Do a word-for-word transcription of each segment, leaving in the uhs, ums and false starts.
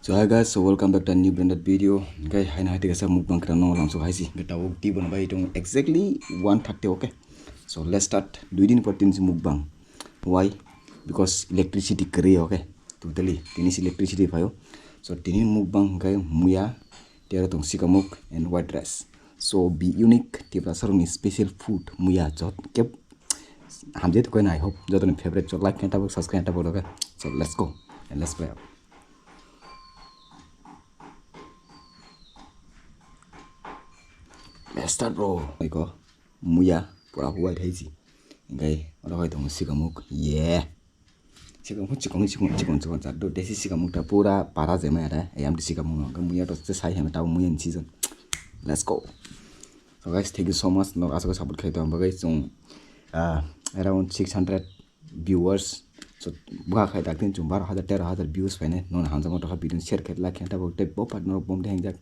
So hi guys, so welcome back to a new branded video. Guys, haino hai tei kaisa mukbang kwrwngno langsuk hai si. Hwnkhe tabuk di bono bai tong exactly one thirty, okay? So let's start. Dui din por tin si mukbang. Why? Because electricity kwrwi, okay? Totally. Tini si electricity phaio. So tini mukbang hwnkhe muya, tei aro tong sikamuk and white rice. So be unique, Tiprasarokni special food muya jot kep hamjai tongkha, I hope jotoni favorite. So like khe tabuk, subscribe tabuk, okay? So let's go and let's play. Let's start, bro. Iko muya pura white hai si. Hwnkhe oro hai tongo sikamuk. Yeah. Sikamuk chikon chikon chikon chikon char do desi sikamuk ta pura para jema ada. Ayam di sikamuk no. Hwnkhe muya to se sai hema ta muya ni season. Let's go. So guys, thank you so much. Nok aswk support khai tong bagwi chung, ah, around six hundred viewers. So bwkha khai daktin chung baro hajar tero hajar views phainai. Nono hamjakma tokha video share khai like khai tabuk tei bo part norok bom de hengjak.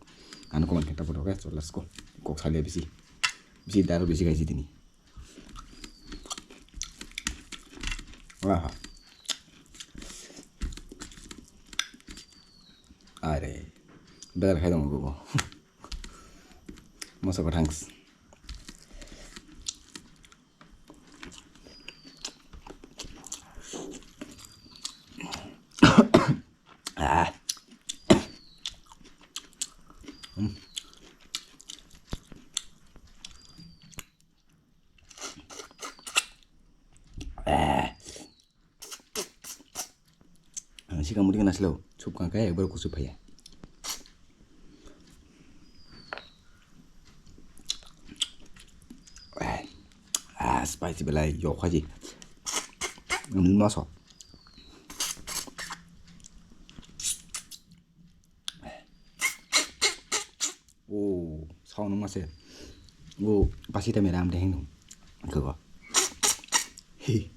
Ano comment khai tabuk, okay? So let's go. Kok salia bisi. Bisi daro bisi khai si tini. Aha. Are. Bedar khai dong go. Moso thanks. Ah. Ang sikang muting naslo, sup kang kaya, ekbar kusup phaya. Ah, spicy belai, yok haji. Ini masuk. O, sao nung mase. O, pasi ta mera am deheng nung. Kego. Hi.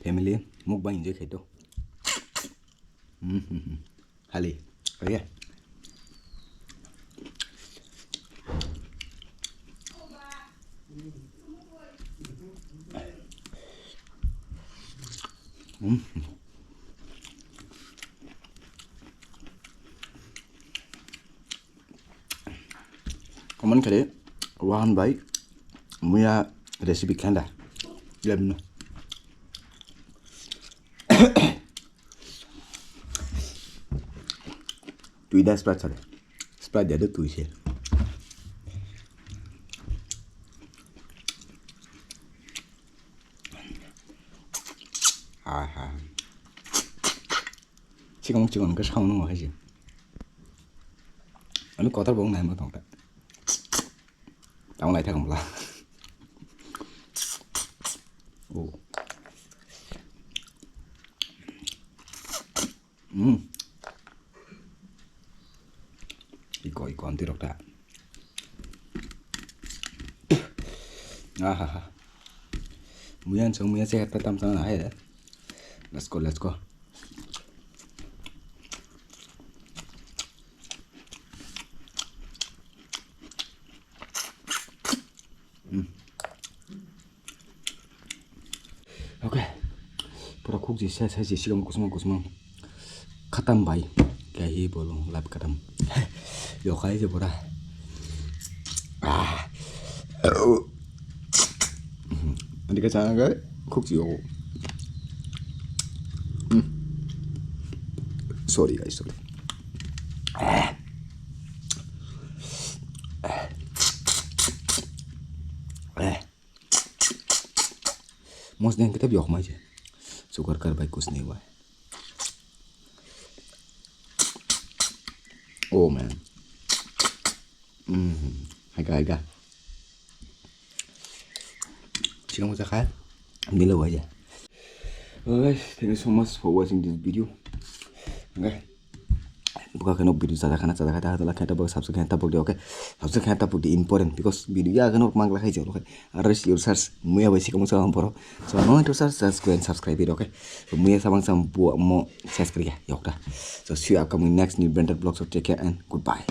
Family, mukbang enjoy khai to. Hmm, hmm, hmm. Hali. Oke. Hmm. Comment khe de, wahan bai muya recipe khenda. Lebno. Twi da Sprite sare. Sprite dia de twi se. Ha ha. Chikon chikon khe sao nung hai se. Ani kotor bo nai ma tong ta. Tamo lai thang bla. Oh. Hmm. Iko, iko, anti rok ta. Aha ha. Muyan so muyan se hatta tam sana hai. Let's go, let's go. Hmm. Okay. Pura khuk ji sai sai ji sikam kusma kusma. Khatam bai. Kahi bolo lab khatam. Yo khai je pura. Ah. Ani ka chana ga khuk ji yo. Hmm. Sorry guys, sorry. Ah. Eh. Mos deng kita biok mai je. Sugar kar bai kus ni wa. Oh man. Hmm. Hai ga, hai ga. Chikang mo chakha. Milo wa je. Guys, thank you so much for watching this video. Okay. Buka khe nok video chajak khana chajak khe ta hala khe ta bok subscribe khe ta bok de, okay? Subscribe khe ta bok de important because video ya khe nok mangla khai jalo khai. Aro your search muya bai sikamo sa boro. So no to search, search khe subscribe it, okay? So muya samang sam bu mo search khe yok ta. So see you upcoming next new branded vlog. So take care and goodbye.